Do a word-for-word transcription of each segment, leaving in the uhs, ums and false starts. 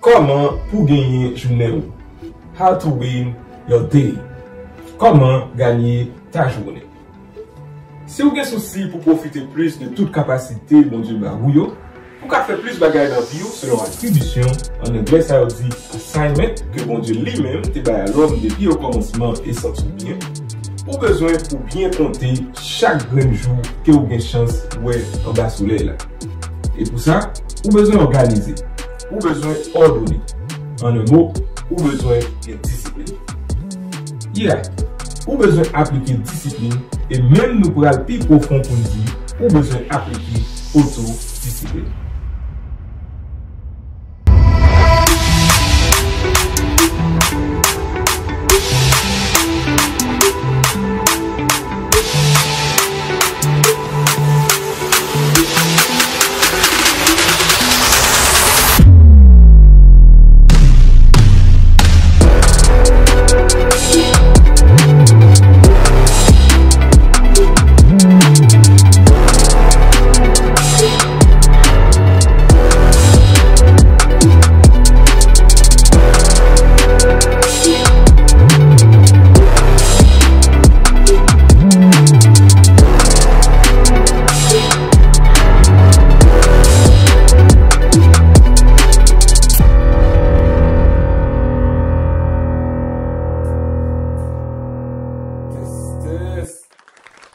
Kòman pou genyen jounen ou? How to win your day? Kòman ganye ta jounen? Si w gen sousi pou pwofite plis de tout kapasite Bondye ba ou yo, pou w ka fè plis bagay nan vi w selon atribisyon, an anglè sa yo di assignment, ke Bondye li menm te bay a lòm depi okòmansman esans ou byen, ou bezwen pou byen konte chak grenn jou ke w gen chans wè anba solèy la. E pou sa, ou bezwen òganize, ou bezwen òdone. An en mo, ou bezwen gen disiplin. Yeah, ou bezwen aplike disiplin, e menm nou pral pi pwofon pou n di, ou bezwen aplike otodisiplin.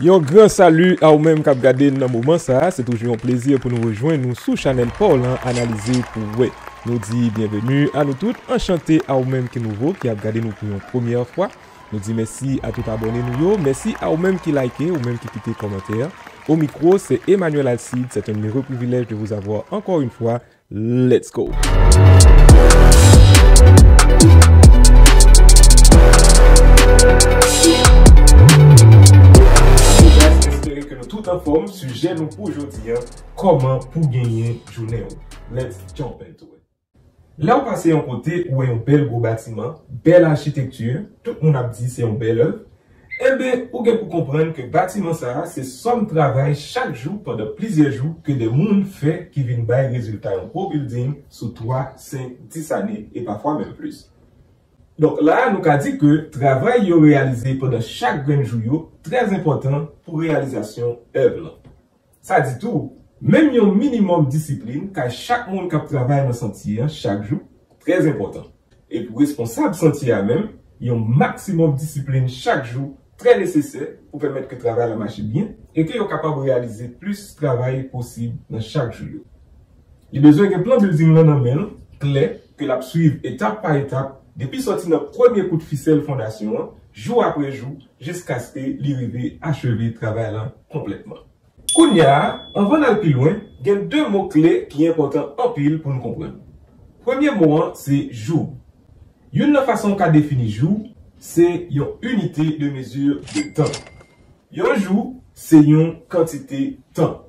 Yon gran sali a ou menm k ap gade n nan moman sa a. Se toujou yon plezi pou nou rejwenn nou sou chanèl pa w lan, Analize pou w wè. Nou di byenveni a nou tout, anchante a ou menm ki nouvo, ki ap gade nou pou yon premyè fwa. Nou di mèsi a tout abòne nou yo, mèsi a ou menm ki like, ou menm ki kite kòmantè. Au micro, c'est Emmanuel Alcide, c'est un heureux privilège de vous avoir encore une fois. Let's go! Espere ke nou tout anfòm. Sijè nou pou jodi a, kòman pou genyen jounen ou. Let's jump into it. Lè w pase yon kote, ou wè yon bèl gwo batiman, bèl achitekti, tout moun ap di se yon bèl èv. Enben, ou gen pou konprann ke batiman sa a se sòm travay chak jou pandan plizyè jou ke de moun fè ki vin bay rezilta yon gwo bilding sou twa, senk, dis ane e pafwa menm plis. Donk la a, nou ka di ke travay yo reyalize pandan chak grenn jou yo trè enpòtan pou reyalizasyon èv lan. Sa di tou, menm yon minimòm disiplin kay chak moun k ap travay nan santye an chak jou trè enpòtan. E pou responsab santye a menm, yon maksimòm disiplin chak jou trè nesesè pou pèmèt ke travay la mache byen e ke yo kapab reyalize plis travay posib nan chak jou yo. Li bezwen gen plan bilding lan nan men l, klè, ke l ap swiv etap pa etap, depi sòti nan premye kout fisèl fondasyon an, jou apre jou, jiskaske li rive acheve travay lan konplètman. Kounye a, anvan n al pi lwen, gen de mo kle ki enpòtan anpil pou n konprann. Premye mo an se jou. Youn nan fason w ka defini jou, se yon inite de mezi de tan. Yon jou se yon kantite tan.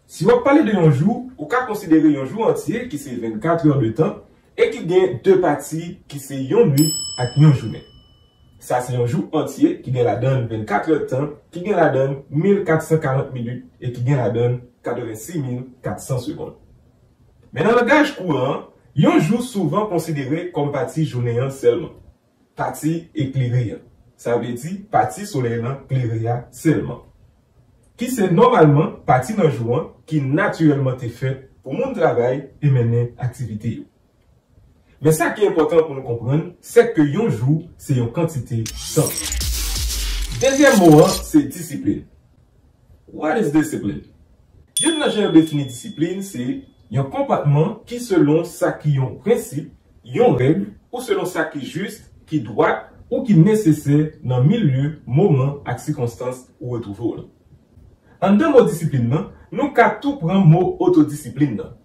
Si w ap pale de yon jou, ou ka konsidere yon jou antye ki se vennkat è de tan e ki gen de pati ki se yon nuit ak yon jounen. Sa se yon jou antye ki gen ladan l vennkat è tan, ki gen ladan l mil kat san karant minit e ki gen ladan l katrevensis mil kat san segonn. Men nan langaj kouran an, yon jou souvan konsidere kòm pati jounen an sèlman. Pati eklere a. Sa vle di pati solèy lan klere a sèlman. Ki se nòmalman pati nan jou an ki natirèlman te fèt pou moun travay e mennen aktivite yo. Men sa ki enpòtan pou nou konprann, se ke yon jou se yon kantite tan. Dezyèm mo an se disiplin. What is discipline? Youn nan jan yo defini disiplin se yon konpòtman ki selon sa ki yon prensip, yon règ, ou selon sa ki jis, ki dwat, ou ki nesesè nan milye, moman ak sikonstans ou retwouve w lan. Anndan mo disiplin nan, nou ka tou pran mo otodisiplin nan.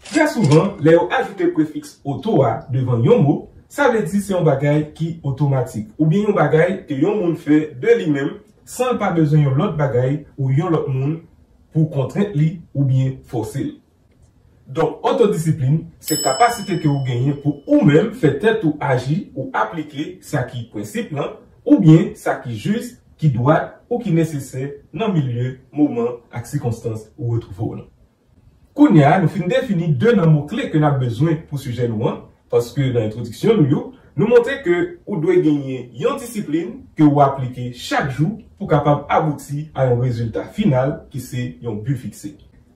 Trè souvan, lè yo ajoute prefiks oto a devan yon mo, sa vle di se yon bagay ki otomatik, oubyen yon bagay ke yon moun fè de li menm, san l pa bezwen yon lòt bagay ou yon lòt moun pou kontrent li oubyen fòse l. Donk, otodisiplin se kapasite ke ou genyen pou ou menm fè tèt ou aji ou aplike sa ki prensip lan, oubyen sa ki jis, ki dwat ou ki nesesè nan milye, moman ak sikonstans ou retwouve w lan. Kounye a, nou fin defini de nan mo kle ke n ap bezwen pou sijè nou an, paske nan entwodiksyon nou yo, nou montre ke ou dwe genyen yon disiplin ke ou aplike chak jou pou kapab abouti a yon rezilta final ki se yon bi fikse.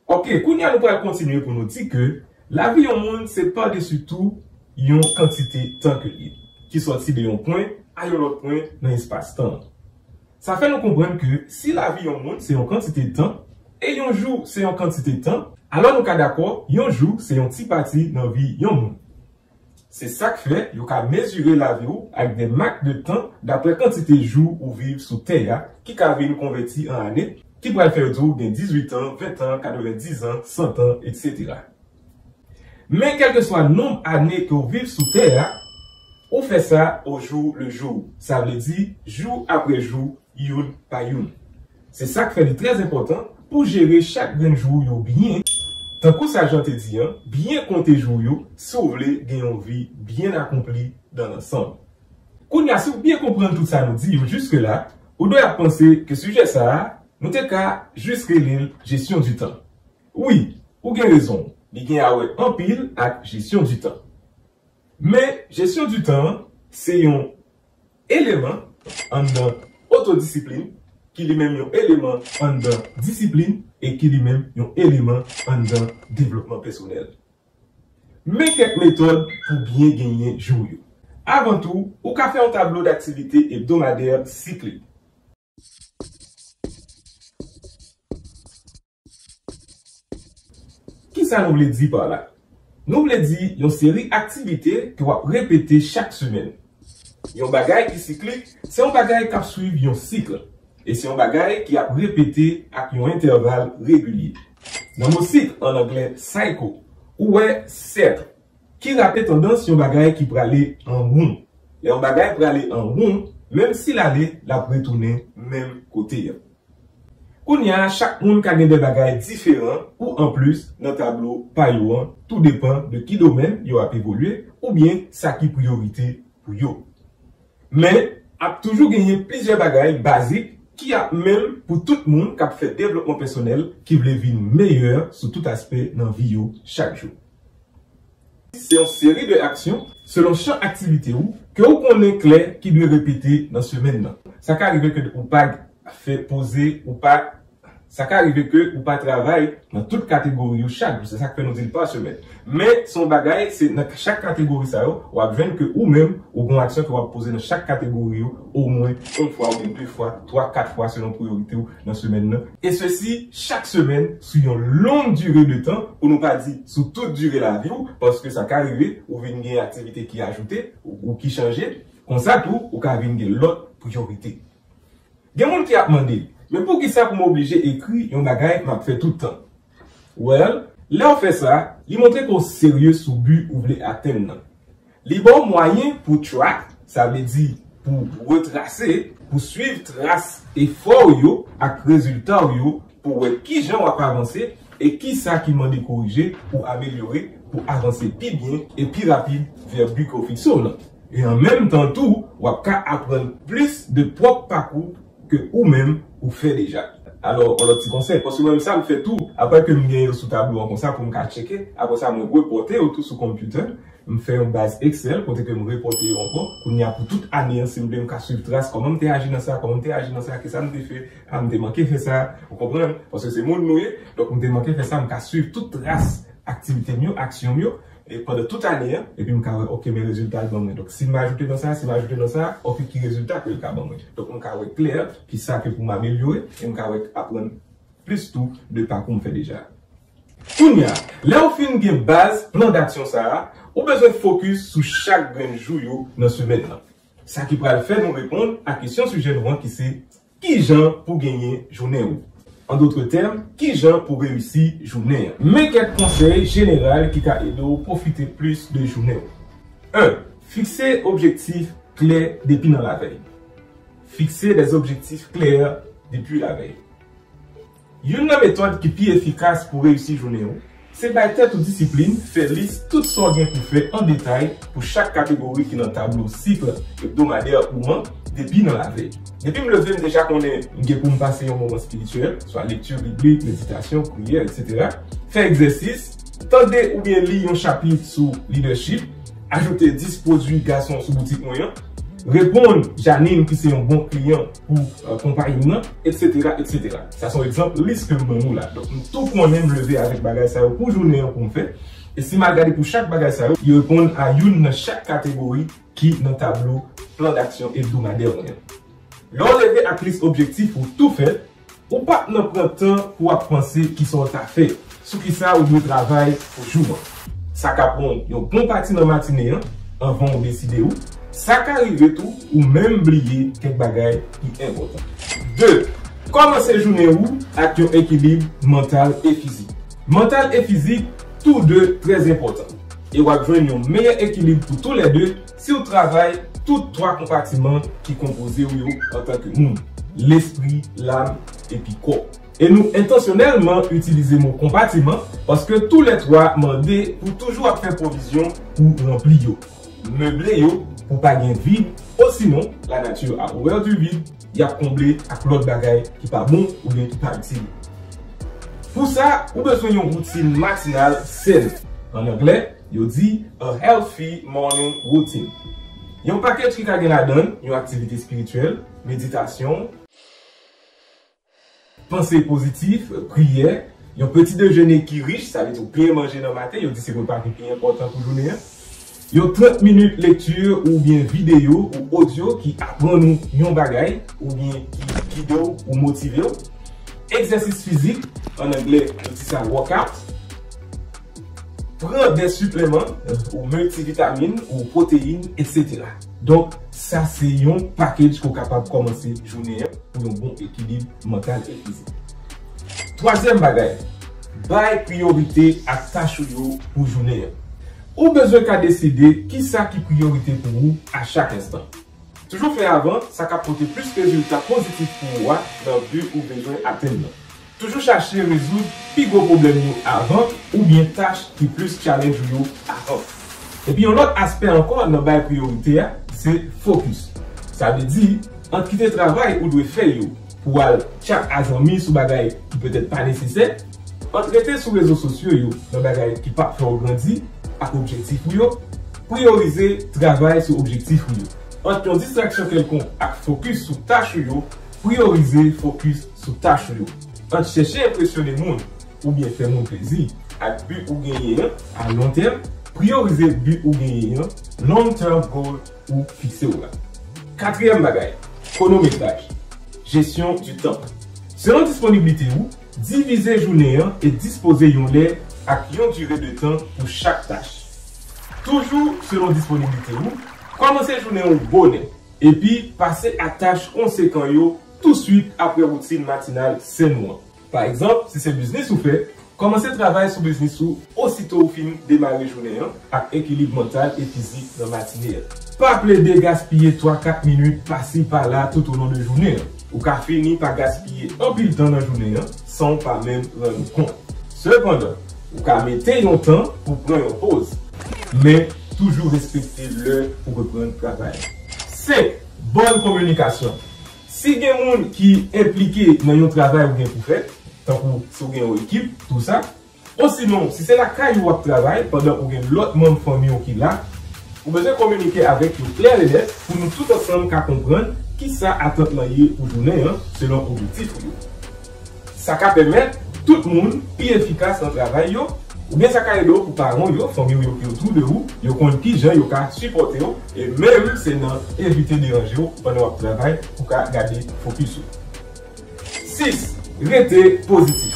Oke, kounye a nou pral kontinye pou nou di ke lavi yon moun se padesi tou yon kantite tan ke l ye, ki sòti de yon pwen a yon lòt pwen nan espas tan an. Sa fè nou konprann ke si lavi yon moun se yon kantite tan, e yon jou se yon kantite tan, alò nou ka dakò, yon jou se yon ti pati nan vi yon moun. Se sa k fè yo ka mezire lavi w ak de mak de tan dapre kantite jou ou viv sou tè a, ki ka vin konvèti an ane, ki pral fè yo di w gen dizuit an, ven an, katrevendis an, san an, etsetera. Men kèlkeswa nonb ane ke w viv sou tè a, ou fè sa au jour le jour, sa vle di jou apre jou, youn pa youn. Se sa k fè li trè enpòtan pou jere chak grenn jou yo byen, tankou sa Jan te di an, byen konte jou yo si w vle gen yon vi byen akonpli dan lansanm. Kounye a, si w byen konprann tout sa nou di yo jiske la, ou dwe ap panse ke sijè sa a, nou te ka jis rele l jesyon di tan. Wi, ou gen rezon, li gen a wè anpil ak jesyon di tan. Men, jesyon di tan an, se yon eleman anndan otodisiplin, ki li menm yon eleman anndan disiplin, e ki li menm yon eleman anndan devlopman pèsonèl. Men kèk metòd pou byen genyen jou w yo. Avan tou, ou ka fè yon tablo daktivite ebdomadè siklik. Kisa nou vle di pa la? Nou vle di yon seri aktivite ke w ap repete chak semèn. Yon bagay ki siklik, se yon bagay k ap swiv yon sik, e se yon bagay ki ap repete ak yon entèval regilye. Nan mo sik, an anglè cycle, ou wè sèk, ki raple tandans yon bagay ki prale an won. Lè yon bagay prale an won, menm si l ale, l ap retounen menm kote a. Kounye a, chak moun ka gen de bagay diferan ou anplis nan tablo pa yo an, tou depan de ki domèn yo ap evolye oubyen sa ki priyorite pou yo. Men, ap toujou genyen plizyè bagay bazik ki ap menm pou tout moun k ap fè devlopman pèsonèl, ki vle vin meyè sou tout aspè nan vi yo chak jou. Se yon seri de aksyon selon chan aktivite ou ke ou konnen klè ki dwe repete nan semèn nan. Sa ka rive ke ou pa fè poze, ou pa, sa ka rive ke ou pa travay nan tout kategori yo chak jou. Se sa k fè nou di l pa semèn. Men, se yon bagay, se nan chak kategori sa yo, w ap jwenn ke ou menm, ou gen yon aksyon ke w ap poze nan chak kategori yo, omwen yon fwa oubyen de fwa, twa, kat fwa selon priyorite w nan semèn nan. E sesi chak semèn sou yon long dire de tan, pou nou pa di sou tout dire lavi w, paske sa ka rive, ou vin gen aktivite ki ajoute, ou, ou ki chanje, konsa tou, ou ka vin gen lòt priyorite. Gen moun ki ap mande, men poukisa pou m oblije ekri yon bagay m ap fè tout tan? Well, lè w fè sa, li montre ke w serye sou bi ou vle atenn nan. Li ba w mwayen pou track, sa vle di pou retrase, pou swiv tras efò w yo ak rezilta w yo, pou wè kijan w ap avanse e kisa ki mande korije pou amelyore, pou avanse pi byen e pi rapid vè bi ke w fikse w lan. E an menm tan tou, w ap ka aprann plis de pwòp pakou ke ou menm ou fè deja. Alò, yon lòt ti konsèy, paske mwen menm sa m fè tou, apre ke m gen yo sou tablo an konsa pou m ka tcheke, apre sa mwen repòte yo tou sou konpitè, m fè yon baz Excel kote ke m repòte yo ankò, kounye a pou tout ane an, si m vle m ka swiv tras, kòman m te aji nan sa, kòman m te aji nan sa, kisa m te fè, a m te manke fè sa, ou konprann, paske se moun nou ye, donk m te manke fè sa, m ka swiv tout tras aktivite m yo, aksyon m yo, e pandan tout ane an, epi m ka wè, oke, men rezilta l ban mwen. Donk, si m ajoute nan sa, si m ajoute nan sa, oke, ki rezilta ke l ka ban mwen. Donk, m ka wè klè kisa ke pou m amelyore, e m ka wè aprann plis tou de pakou m fè deja. Kounye a, lè w fin gen baz plan d'aksyon sa a, ou bezwen fokis sou chak grenn jou yo nan semèn nan. Sa ki pral fè nou reponn a kesyon sijè nou an ki se, kijan pou genyen jounen ou? An dotre tèm, kijan pou reyisi jounen an? Men kèk konsèy jeneral ki ka ede w pwofite plis de jounen ou. En, fikse objektif klè depi nan lavèy. Fixez des objectifs clairs depuis la veille. Youn nan metòd ki pi efikas pou reyisi jounen ou, se bay tèt ou disiplin, fè lis tout sa w gen pou fè an detay pou chak kategori ki nan tablo sik ebdomadè ou an, depi nan lavèy. Depi m leve, m deja konnen m gen pou m pase yon moman espirityèl, swa lekti biblik, meditasyon, priyè, etsetera. Fè egzèsis, tande oubyen li yon chapit sou lidèchip, ajoute dis pwodui gason sou boutik mwen an, reponn Janine ki se yon bon kliyan pou, euh, konpayi m nan, etsetera, etsetera. Sa se yon egzanp lis ke m ban nou la. Donk, m tou konnen m leve avèk bagay sa yo pou jounen an pou m fè. E si m al gade pou chak bagay sa yo, yo reponn a youn nan chak kategori ki nan tablo plan d'action hebdomadaire mwen an. Lè w leve ak lis objektif ou tou fèt, ou p ap nan pran tan pou w ap panse kisa w ta fè, sou kisa ou dwe travay pou jou an. Sa ka pran w yon bon pati nan matine an anvan w deside w. Sa ka rive tou ou menm bliye kèk bagay ki enpòtan. De, kòmanse jounen ou ak yon ekilib mantal e fizik. Mantal e fizik, tou de trè enpòtan. E w ap jwenn yon meyè ekilib pou toulède si w travay tout twa konpatiman ki konpoze w yo antanke moun: lespri, lam, epi kò. E nou entansyonèlman itilize mo konpatiman paske toulètwa mande pou toujou ap fè pwovizyon pou ranpli yo, meble yo pou pa gen vid, osinon, la nature a horreur du vide, y ap konble ak lòt bagay ki pa bon oubyen ki pa itil. Pou sa, ou bezwen yon woutin matinal sèn. An anglè, yo di a healthy morning routine. Yon pakèt ki ka gen ladan l yon aktivite espirityèl, meditasyon, panse pozitif, priyè, yon peti dejene ki rich, sa vle di w byen manje nan maten, yo di se repa ki pi enpòtan pou jounen an. Yon trant minit lekti oubyen videyo ou odyo ki aprann ou yon bagay oubyen ki gide w ou motive w. Egzèsis fizik, an anglè, yo di sa workout. Pran de sipleman, ou miltivitamin, ou pwoteyin, etsetera. Donk, sa se yon package ke w kapab kòmanse jounen an pou yon bon ekilib mantal e fizik. Twazyèm bagay, bay priyorite ak tach ou yo pou jounen an. Ou bezwen ka deside kisa ki priyorite pou ou a chak enstan. Toujou fè avan sa k ap pote plis rezilta pozitif pou ou a nan bi ou bezwen atenn nan. Toujou chache rezoud pi gwo pwoblèm yo avan oubyen tach ki plis challenge ou yo avan. Epi yon lòt aspè ankò nan bay priyorite a, se fokis. Sa vle di, ant kite travay ou dwe fè yo pou w al tchat a zanmi sou bagay ki petèt pa nesesè, ant rete sou rezo sosyo yo nan bagay ki p ap fè w grandi ak objektif ou yo, priyorize travay sou objektif ou yo. Ant yon distraksyon kèlkonk ak fokis sou tach ou yo, priyorize fokis sou tach ou yo. Ant chèche enpresyone moun oubyen fè moun plezi ak bi ou genyen an a lon tèm, priyorize bi ou genyen an, long term goal ou fikse w la. Katriyèm bagay, kwonometraj, jesyon di tan. Selon disponiblite ou, divize jounen an e dispoze yon lè ak yon dire de tan pou chak tach. Toujou selon disponiblite ou, kòmanse jounen ou bonè, epi pase a tach konsekan yo touswit apre woutin matinal sèn ou an. Pa egzanp, si se biznis ou fè, kòmanse travay sou biznis ou osito ou fin demare jounen an ak ekilib mantal e fizik nan matine a. Pa plede gaspiye twa kat minit pasi pala toutolon de jounen an. Ou ka fini pa gaspiye anpil tan nan jounen an san w pa menm rann ou kont. Sepandan, ou ka mete yon tan pou pran yon poz, men toujou respekte lè pou reprann travay. Senk, bòn kominikasyon. Si gen moun ki enplike nan yon travay ou gen pou fè, tankou si w gen yon ekip, tou sa, osinon si se lakay ou w ap travay pandan ou gen lòt manm fanmi w ki la, ou bezwen kominike avèk yo klè e nèt pou nou tout ansanm ka konprann kisa atant lan ye pou jounen an selon objektif ou yo. Sa ka pèmèt tout moun pi efikas nan travay yo, oubyen sa ka ede w pou paran w yo, fanmi w yo ki otou de ou, yo konn kijan yo ka sipòte w, e menm se nan evite deranje w pandan w ap travay pou ka gade fokis ou. Sis, rete pozitif.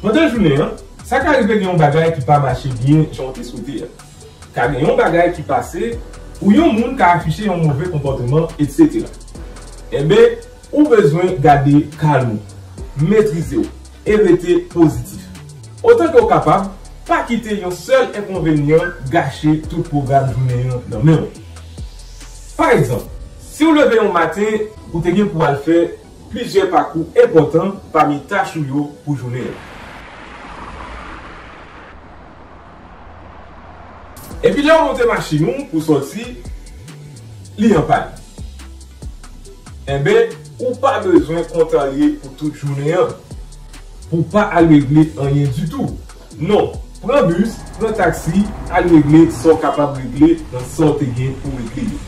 Pandan jounen an, sa ka rive gen yon bagay ki pa mache byen jan w te swete a. Ka gen yon bagay ki pase, ou yon moun ka afiche yon move konpòteman, etsetera. Enben, ou bezwen gade kalm ou, metrize w, e rete pozitif. Otan ke w kapab, pa kite yon sèl enkonvenyan gache tout pwogram jounen an nan men w. Pa egzanp, si w leve yon maten, ou te gen pou w al fè plizyè pakou enpòtan pami tach ou yo pou jounen an. Epi lè w monte machin ou pou sòti, li anpàn. Enben, ou pa bezwen kontarye pou tout jounen an, pou w pa al regle anyen ditou. Non, pran bis, pran taksi, al regle sa w kapab regle nan sa w te gen pou regle yo.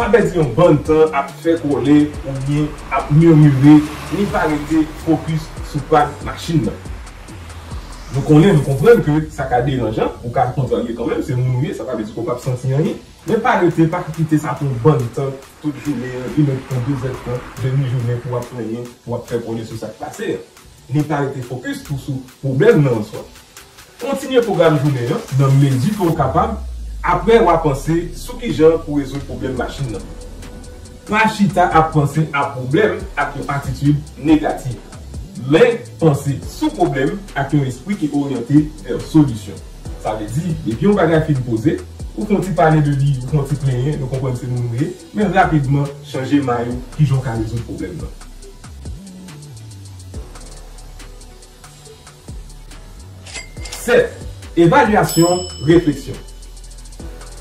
Pa pèdi yon bann tan ap fè kòlè oubyen ap mimire, ni pa rete fokis sou pad machin nan. Nou konnen, nou konprann ke sa ka deranjan, ou ka kontrarye kanmenm, se moun ou ye, sa pa vle di ke w p ap santi anyen. Men pa rete, pa kite sa pran yon bann tan, tout jounen an, inèdtan, dezèdtan, demi jounen pou w ap plenyen, pou w ap fè kòlè sou sa k pase an. Ni pa rete fokis tou sou pwoblèm nan an swa. Kontinye pwogram jounen an nan mezi ke w kapab, apre w a panse sou kijan pou rezoud pwoblèm machin nan. Pa chita ap panse a pwoblèm ak yon atitid negatif. Men, panse sou pwoblèm ak yon espri ki oryante vè solisyon. Sa vle di, depi yon bagay fin poze, ou fè yon ti pale de li, ou fè yon ti plenyen, nou konprann se moun ou ye, men rapidman chanje may ou, kijan w ka rezoud pwoblèm nan. Sèt, evalyasyon, refleksyon.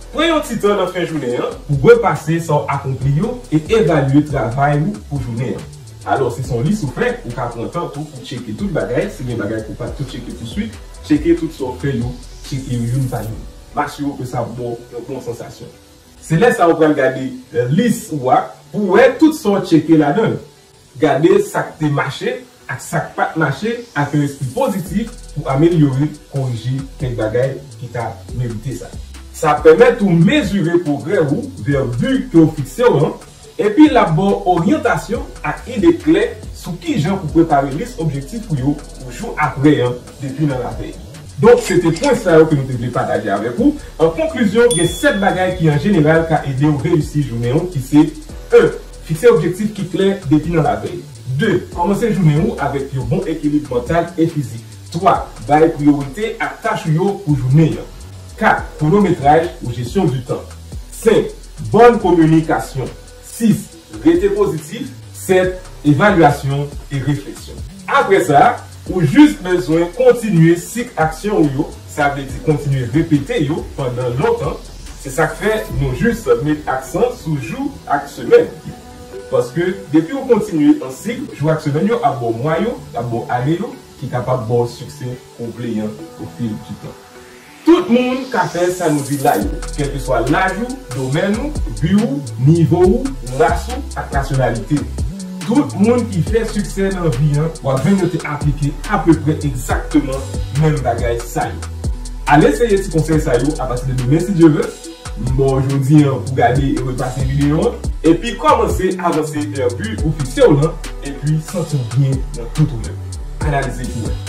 Pran yon ti tan nan fen jounen an pou repase sa w akonpli yo e evalye travay ou pou jounen an. Alò, si se yon lis ou fè, ou ka pran tan tou pou tcheke tout bagay, si gen bagay ke w pa t tou tcheke touswit, tcheke tout sa w fè yo, tcheke yo youn pa youn. M asire w ke sa ap ba w yon bon sansasyon. Se lè sa a ou pral gade lis ou a pou w wè tout sa w tcheke ladan l. Gade sa k te mache ak sa k pa t mache ak yon espri pozitif pou amelyore, korije kèk bagay ki ta merite sa. Sa ap pèmèt ou mezire pwogrè ou vè bi ke w fikse w lan, epi l ap ba w oryantasyon ak ide klè sou kijan pou prepare lis objektif ou yo pou jou apre an depi nan lavèy. Donk, se te pwen sa yo ke nou te vle pataje avèk ou. An konklizyon, gen sèt bagay ki an jeneral ka ede w reyisi jounen w, ki se, en, fikse objektif ki klè depi nan lavèy. De, kòmanse jounen ou avèk yon bon ekilib mantal e fizik. Twa, bay priyorite ak tach ou yo pou jounen an. Kat, kwonometraj ou jesyon di tan. Senk, bòn kominikasyon. Sis, rete pozitif. Sèt, evalyasyon e refleksyon. Apre sa, ou jis bezwen kontinye sik aksyon ou yo, sa vle di kontinye repete yo pandan lontan. Se sa k fè nou jis met aksan sou jou ak semèn. Paske depi ou kontinye an sik, jou ak semèn yo ap ba w mwa yo, ap ba w ane yo, ki kapab ba w siksè ke w vle an au fil du temps. Tout moun ka fè sa nou di la yo, kèlkeswa laj ou, domèn ou, bi ou, nivo ou, ras ou ak nasyonalite w. Tout moun ki fè siksè nan vi an, w ap jwenn yo te aplike apeprè egzakteman menm bagay sa yo. Al eseye ti konsèy sa yo apati de demen si Dye vle. M ba w jodi an pou gade e repase videyo an, epi kòmanse avanse vè bi ou fikse w lan, epi santi w byen nan tout ou menm. Analize pou wè.